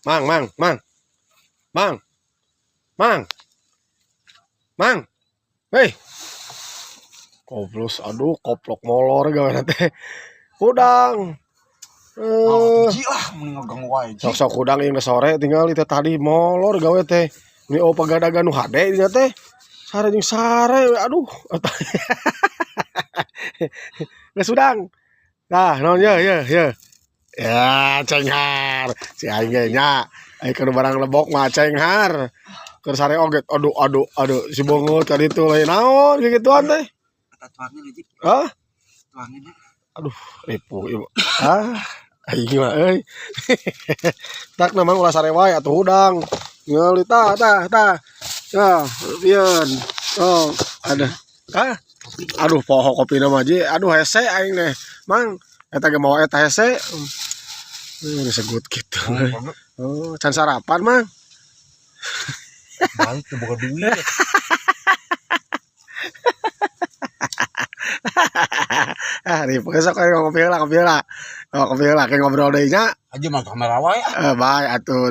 Mang, mang, mang. Mang. Mang. Mang. Hei. Koplus, aduh, koplok molor gawe teh. Hudang. Oh, Eh, ji lah mending ngaganggu wae ji. Sok-sok hudang yang sore tinggal itu tadi molor gawe teh. Ini oh pagadagan nu hade dina teh. Sare jeung sare, aduh. Geus hudang. Nah, naon ye ye ye. Ya, cenghar. Si aing ge nya. Aing keur barang lebok mah cenghar. Keur sare oge, aduh aduh aduh si bongot ka ditu lain naon gituan teh. Eta tuangin ji. Hah? Tuangin ya. Aduh, ripuh ieu. Ah, aing mah euy. Tak namang ulah sare wae atuh hudang. Ngeuli tah tah tah. Ya, bieun. Oh, ada. Ah, aduh poho kopina mah ji. Aduh hese aing teh. Mang, eta ge mawa eta hese. Disebut gitu. Oh, can sarapan, Mang. Balik tuh boga duit. Ah, ripuh sok aing ngopi heula, ngopi heula. Oh, ngopi heula kayak ngobrol deui nya. Aja mah kamera wae. Eh, bye atuh.